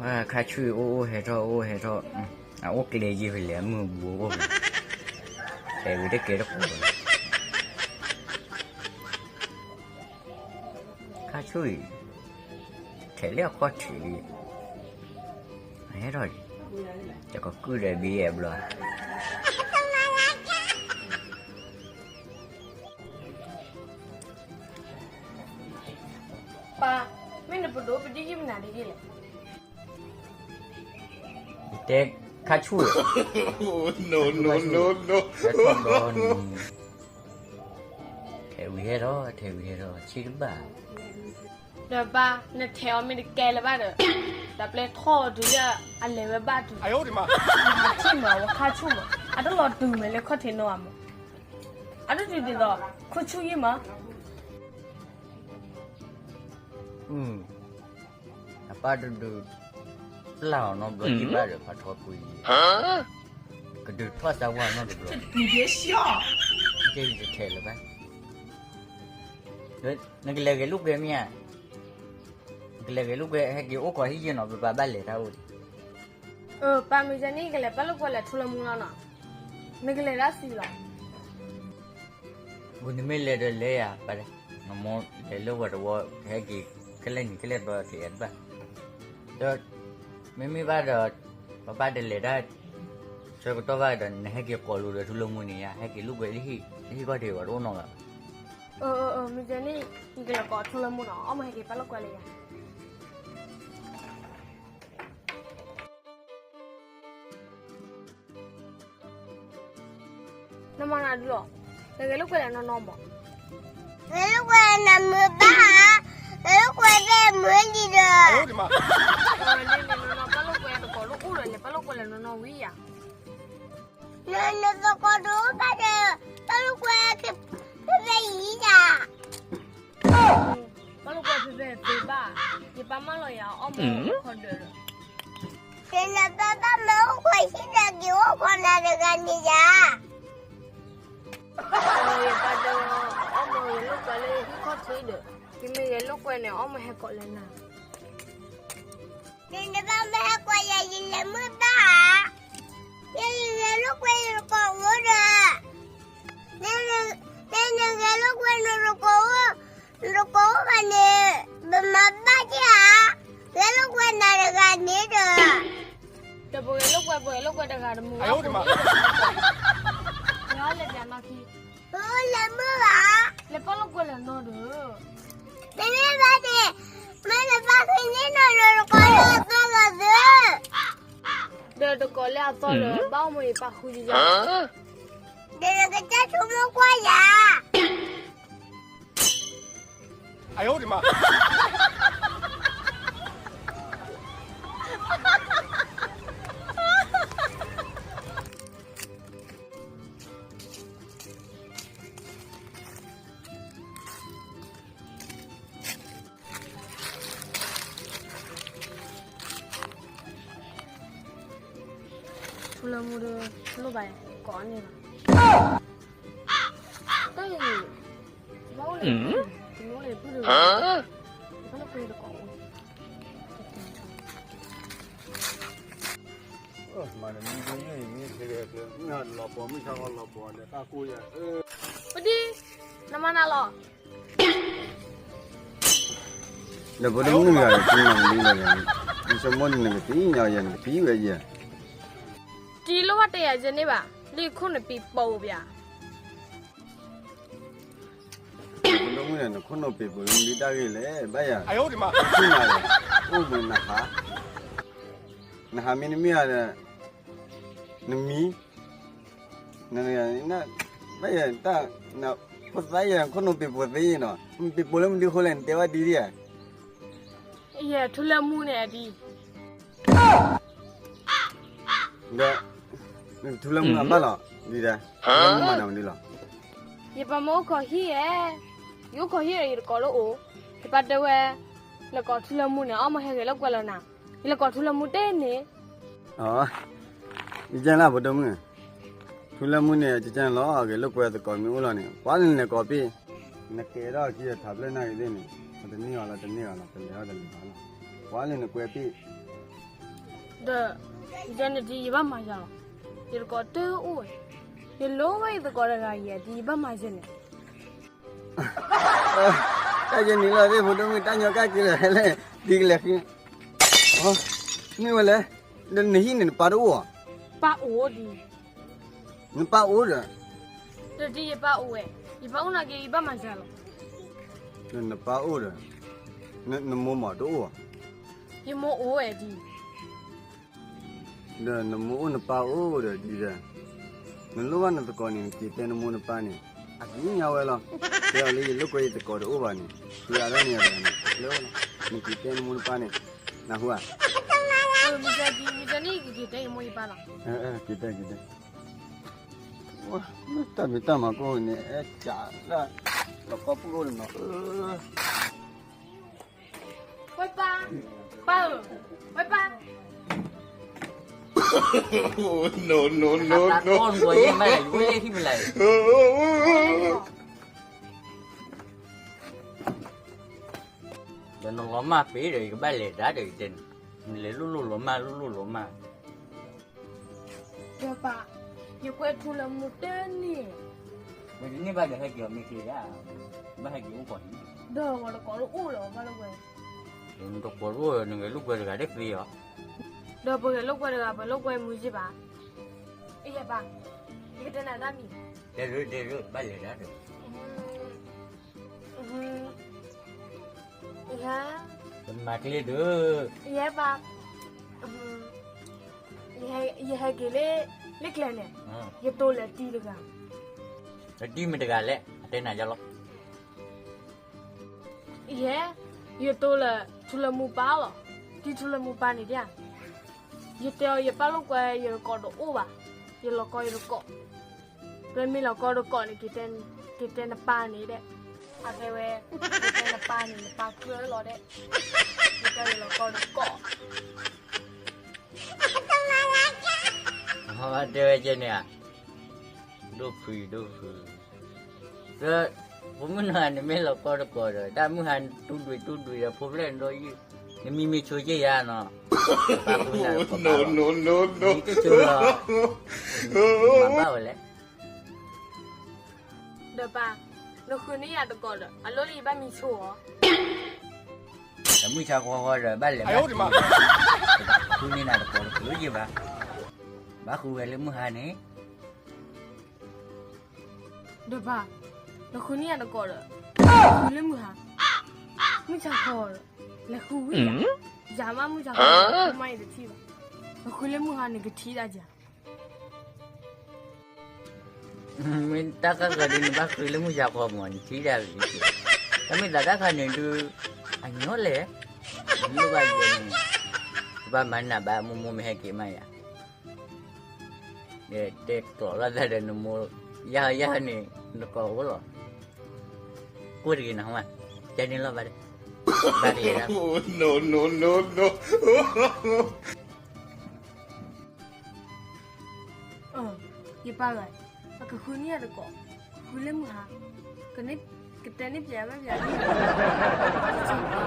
ခါဆူၣ်အံၤအိၣ်အိၣ်ဟဲထီၣ် အိၣ်ဟဲထီၣ်, အအိၣ်ကျဲယံာ်ဖဲလဲၣ် အမုၢ်အဘူးအိၣ်ဖဲလဲၣ်, ထဲဝံၤတကဲတကိးဘၣ်. ခါဆူၣ်အံၤ ထဲလၢအခီၣ်ထံးလံ, အဟဲထီၣ်, တကကုၢ်ဒီးဘံအဲဘျီ. ပၢ်, မ့ၢ်နပဒိးပဒံၣ်ယံၢ်မနုၤဒ်လဲၣ်. တဲခါဆူၣ်, ထဲဝံၤဟဲထီၣ် ထဲဝံၤဟဲထီၣ် ဆံတဘၣ်. ဒီးပၢ် နထဲအီၤမ့ၢ်တကဲလၢၤဘၣ်ဒီး, ဒီးပျဲထီၣ်တုၤလၢအလဲၤဝဲဘၣ်တုၤ, ထံၣ်မး ဝဲခါဆူၣ်မး အတလီၤတုၤမဲာ်လၢခီၣ်ထံးနီၤဧါမး, အတတုၤဒ်သိး ခါဆူၣ်ယံၢ်မး. အပၢ်တဒုး ပျၢ်အီၤနီတဘျီယံၢ်ဘၣ်ဒီး ဖးထီကွံာ်ယံာ်, ကဒုးထီၣ်သးဝါနီတဘျီ, ကဲယံာ်တထဲလၢၤဘၣ်. နကလဲၤဂဲၤလိာ်ကွဲမ့ၢ်ဧါ, နကလဲၤဂဲၤလိာ်ကွဲ ဟဲက့ၤအိၣ်ခိးဟံၣ်ယဲနီၤ ပပၢ်ဘၣ်လဲၤတၢ်အိၣ်ဒံး. ပၢ်မုၢ်ကနံၣ် ကလဲၤပာ်လိာ်ကွဲလၢထူလၢမူလီၤနီၤ, နကလဲၤတၢ်စံးလီၤ. ဂုာ်နမ့ၢ်လဲၤဒီးလဲၤယၤ, ပၢ်, နမိၢ်လဲၤလၢဝဲတဝီ ကဟဲက့ၤ ခဲလၢာ်နံၤခဲလၢာ်သီက့ၤတဘၣ်, ဒီး မ့မ့ၢ်ဘၣ်ဒီး ပပၢ်တလဲၤတၢ် ဆၢကတီၢ်ဘၣ်ဒီး နဟဲက့ၤကိးလိာ်ဒီးထူလၢမူန့ၣ်ယါ, ဟဲက့ၤလိာ်ကွဲလၢဟံၣ်, လၢဟံၣ်ခီၣ်ထံးဝဲတအိၣ်နီတဂၤဘၣ်. မုၢ်ကနံၣ် ယကလဲၤကိးထူလၢမူနီၤ, အီၣ်မ့ၢ်ဟဲက့ၤပာ်လိာ်ကွဲလၢယၤ. နမၤနၤဒုလီၤ, နဂဲၤလိာ်ကွဲလၢနနီၢ်မး. ဂဲၤလိာ်ကွဲနမုာ်ဘၣ်ဧါ, ဂဲၤလိာ်ကွဲဖဲမုာ်လံဒီး. နနီၢ်ပာ်လိာ်ကွဲတကိးလၢအိၣ်ဒီး လဲၤပာ်လိာ်ကွဲလၢနနီၢ်ဝံၤယၤ. နသကိးတအိၣ်ဘၣ်ဒီး ပာ်လိာ်ကွဲဖဲဖဲအံၤယၤ. ပာ်လိာ်ကွဲဖဲဖဲသ့ဘၣ်, ယပၢ်မၢလီၤယၤအီၣ်မ့ၢ်အိၣ်ခိးဒၢးဒီး. နနပၢ်ဘၣ်မ့ၢ်အိၣ်ခိးဟံၣ်ဒီး က့ၤအိၣ်ခိးနၤတဂၤန့ၣ်ယၤ. ယပၢ်တဲ အီၣ်မ့ၢ်ဂဲၤလိာ်ကွဲလၢဟံၣ်ခီၣ်ထံးဒီး, ယမ့ၢ်ဂဲၤလိာ်ကွဲန့ၣ် အီၣ်မ့ၢ်ဟဲကိးလၢနၤ. နနပၢ်မ့ၢ်ဟဲကိးယၤ ယလဲၤမုာ်ဘၣ်ဧါ. ယဂဲၤလိာ်ကွဲယတကိးအိၣ်ဒီး, နဂဲၤလိာ်ကွဲနတကိးအိၣ်, နတကိးအိၣ်ဘၣ်န့ၣ် ပမၤဘၣ်က့ၤဧါ. ဂဲၤလိာ်ကွဲနၤတဂၤန့ၣ်ဒီး. ဒီးပဂဲၤလိာ်ကွဲ ပဂဲၤလိာ်ကွဲတဂၤတမုာ်ဘၣ်. လဲၤပျးနီၢ်ခံ, လဲၤမုာ်ဘၣ်, လဲၤပာ်လိာ်ကွဲလၢနီၢ်ဒီး. တမ့ၢ်ဘၣ်န့ၣ်, မ့ၢ်နပၢ်ဃ့န့ၢ်နၤဒီးတကိးလၢအသီလီၤသု, ဒီးတကိးလၢအသီဒီး ဘၣ်အီၣ်မ့ၢ်ယပၢ်ဃုယၤ, ဒီးနကစၢ်ဆိကမိၣ်ကွၢ်ယၤ. ထူလၢမူဒီး လိၣ်ဘၣ်ကိးန့ၣ်လီၤ. တၢ်အံၤ, ဘၣ်အိၣ်လၢ, တမ့ၢ်အိၣ်လၢပုၢ်ဒီး, ဘၣ်လိာ်ကွဲတကိးအိၣ်. မၤတမံၤမ့ၢ်မ့ၢ်ထဲလဲၣ်, မ့ၢ်လီၤပှီၢ်မုၢ်ဆါလီၤပှီၢ်ဒီးတၢ်ကိၢ်ယၤ, ပဒံ, နမၤနၤလီၤ. ဒီးပဒိၣ်မုၣ်ဂၤ တမၤမနုၤလီၤ, ယဆိကမိၣ်န့ၣ်နကသံညီယဲ နကသံဝဲယဲ. တံၤလိၣ်ဘၣ်တဲယၤယဲန့ၣ်ဘၣ်, လံခိၣ်နပံၤပိာ်ပျး. ပဒိၣ်မုၣ်န့ၣ် နခိၣ်နပံၤပိာ်လၢမနုၤတၢ်ဂ့ၢ်လဲၣ်, ဘၣ်ယၤ, အိၣ်မုာ်နဟါ, နဟါမ့ၢ်နမ့ၢ်ဧါဒီး, နမံ, ဘၣ်ယၤ, တၢ်, ဖိသၣ်ယဲ နခိၣ်နပံၤပိာ်သ့နီၤ, ပံၤပိာ်လၢမနုၤဃိလဲၣ် နတဲဘၣ်ဒ်ဒ်ဧါ. ယဲ ထူလၢမူန့ၣ်ဒ် ဒီး, ထူလၢမူအဘၣ်လီၤ, ဒ်ဒၣ်, ထူလၢမူမၤနၤမနုၤလီၤ. ယပၢ်မ့ၢ်အိၣ်ခိးဟံၣ်ဧါ, ယအိၣ်ခိးဟံၣ်ဒီးယတကိးလၢအိၣ်, ယပၢ်တဲဝဲ, နကိးထူလၢမူန့ၣ် အီၣ်မ့ၢ်ဟဲဂဲၤလိာ်ကွဲလၢနၤ, ယလဲၤကိးထူလၢမူတန့ၣ်. ယကဲလၢပဒိၣ်မုၣ်, ထူလၢမူန့ၣ် ကကဲလီၤ ဂဲၤလိာ်ကွဲသကိးမ့ၢ်အိၣ်လီၤန့ၣ် ပှၤလၢနလဲၤကိးပ့ၢ်, နကဲထီၣ်ခံထးဖျၢၣ်နၢ်ဂ့ၤသ့ၣ်န့ၣ်, တန့ၢ်အီၤလီၤ တန့ၢ်အီၤလီၤ တလဲၤအီၤတလဲၤအီၤလီၤ, ပှၤလၢနကွဲပ့ၢ်, ဒီး ယဲန့ၣ်ဒ်ယဘၣ်မၤယၤလီၤ. ယတကိးတအိၣ်ဝဲ, ယလိၣ်ဝဲယသကိးတဂၤအံၤ ဒ်ယဘၣ်မၤယဲန့ၣ်. တၢ်ယဲန့ၣ်လီၤသ့ၣ် ဖိဒိၣ်မုၣ် တၢ်ညီကၢ်က့ၤလၢာ်လဲၣ်, ဒ်ကလဲၤဃု, မ့ၢ်ဝဲလဲၣ်, ဒီးနဟံၣ်န့ၣ်နပၢ်တအိၣ်ဧါ. ပၢ်အိၣ်ဒံး. နပၢ်အိၣ်ဒီး, ဒီးဒ်ယပၢ်အိၣ်ဝဲ, ယပၢ်အိၣ်နာ်က့ ယဘၣ်မၤယၤလီၤ. ဒီးနပၢ်အိၣ်ဒီး, နမိၢ်မးတအိၣ်ဧါ. ယမိၢ်အိၣ်ဝဲဒံး. ဒီးနမိၢ်အိၣ်နပၢ်အိၣ်ဒီးဒ်ဒီး, နလိၣ်ဘၣ်နသကိးန့ၣ် နက့ၤတဲနမိၢ်နပၢ်န့ၣ်, အကညါဝဲလီၤ. တဲအီၤလၢယလိာ်ကွဲယသကိးတအိၣ်ဘၣ်န့ၣ်, ဃုအါထီၣ်န့ၢ်ယၤတဂၤန့ၣ်, နက့ၤတဲနမိၢ်နပၢ်န့ၣ်, နၢ်ဟူဧါ. မ့ၢ်န့ၣ် ယကက့ၤတဲယမိၢ်ယပၢ်လီၤ. က့ၤတဲ, က့ၤတဲ. တၢ်ဖံးတၢ်မၤကိၣ်န့ၣ် အဲၣ်ကးလၢလီၢ်ကီၢ်ပူၤအိၣ်န့ၣ်နီၤ. ဝဲပၢ်, ပၢ်ဧၢ, ဝဲပၢ်. ဒီးနလီၤမၢ်ပ့ၤဒီး ယကဘၣ်လဲၤဒၣ်ဒီးယတဲန့ၣ်, နလဲၤလိၣ်လိၣ်လီၤမၢ် လိၣ်လိၣ်လီၤမၢ်. ဒီးပၢ်, ယကွဲးထူလၢမူတန့ၢ်. ဝဲတန့ၢ်ဘၣ်ဒီးဟဲက့ၤအီၤမ့ၢ်ချ့ဒၣ်, ဘၣ်ဟဲက့ၤအိၣ်ကီးန့ၣ်. ဒီးပှၤတကိးတအိၣ်လၢၤဘၣ်လၢဝဲ. နတကိးတအိၣ် နဂဲၤလိာ်ကွဲတဂၤတသ့အီၤ. ဒီးပဂဲၤလိာ်ကွဲတဂၤ ပလိာ်ကွဲမုာ်ယ့ၢ်ဘၣ်. အယဲပၢ်, ယကတဲနၤတၢ်မံၤ. တဲရၢ တဲရၢ ဘၣ်လဲၤဒၣ်ဒီး. ယဟဲ, ပမၤကျဲဒီး, ယဟဲပၢ်, ယဟဲက့ၤလၢ, လၢကျဲန့ၣ်, ယတိၢ်လၢတံၤတဂၤ. တံၤမ့ၢ်တဂၤလဲၣ် အတဲနၤယါလီၤ. ယဲ, ယတိၢ်လၢ, ထူလၢမူပၢ်လီၤ. တံၤထူလၢမူပၢ်န့ၣ်ဒၣ်, ယတဲအီၤယပၢ်လိာ်ကွဲယတကိးတအိၣ်ဘၣ်, ယလီၤကီယတကိး. ပမ့ၢ်လီၤကီတကိးန့ၣ်, က့ၤတဲနပၢ်န့ၣ်ဒၣ်. အတဲဝဲ, က့ၤတဲနပၢ်န့ၣ် နပၢ်ကြၢးလီၤဒၣ်. ယတဲယလီၤကီတကိး. တဲဝဲကဲန့ၣ်ဧါ, ဒိၣ်ဖုဒိၣ်ဖု. ဒီး, ဖိမုၣ်နီၤန့ၣ်မ့ၢ်လီၤကီတကိးဒီး တၢ်မုၢ်ဟါတူၢ်ဒွံးတူၢ်ဒွံးဒီးဖိဖျဲၣ်န့ၣ်ဒီးယုၢ်, နမံမ့ၢ်ဆိက့ယါနီၤ, ပၢ်ဃုနၤတကိးဘၣ်လီၤ, မံတဆိလီၤ, မၤဘၣ်ဝဲလဲၣ်. ဒီးပၢ်, နဃုန့ၢ်ယၤတကိးဒီး အလိၣ်လၢယဘၣ်မံဆိအီၤ. တမုၢ်ဆါဃီဃီဒီး ဘၣ်လဲၤဘၣ်တံၤ, ဃုန့ၢ်နၤတကိးတကျိၤယ့ၢ်ဘၣ်, ဘၣ်ဃုဝဲလၢမုၢ်ဟါန့ၣ်. ဒီးပၢ်, နဃုန့ၢ်ယၤတကိးဒီး, ဃုလၢမုၢ်ဟါ, မုၢ်ဆါဃီဒီး, လဲၤဃုဝံၤ, ယၤမးမုၢ်ဆါဃီ, မ့ၢ်ယတထံၣ်ဘၣ်, နဃုလၢမုၢ်ဟါန့ၣ် ကထံၣ်ဒၣ်ယၤ. မ့ၢ်တၢ်ခါခါဒုး နဘၣ်ဃုလၢမုၢ်ဆါဃီမး နထံၣ်ဒၣ်ဂ့ၤ, တၢ်မ့ၢ်သးတၢ်ခါန့ၣ်ဒုး, အညီလဲၣ်, နလိၣ်ဘၣ်ယဲန့ၣ်, ကဘၣ်မၤနးဘၣ် မိၢ်မိၢ်မ့ၢ်ဟဲက့ၤမးယၤ တဲကျိးလိာ်သးဒီးနမိၢ်, ယၤယၤန့ၣ်, နကိးအိၣ်လီၤ, ကိၢ်တဂ့ၤနဟါ, ကဲန့ၣ်လီၤဘၣ်, ဘၣ်တဂ့ၤဒၣ်. ယပၢ်ဂၤ, ပကဃုန့ၢ်ယၤတကိး, ဃုလၢမုၢ်ဟါ, ကတဲန့ၢ်ပျဲဘၣ်ပျဲ, က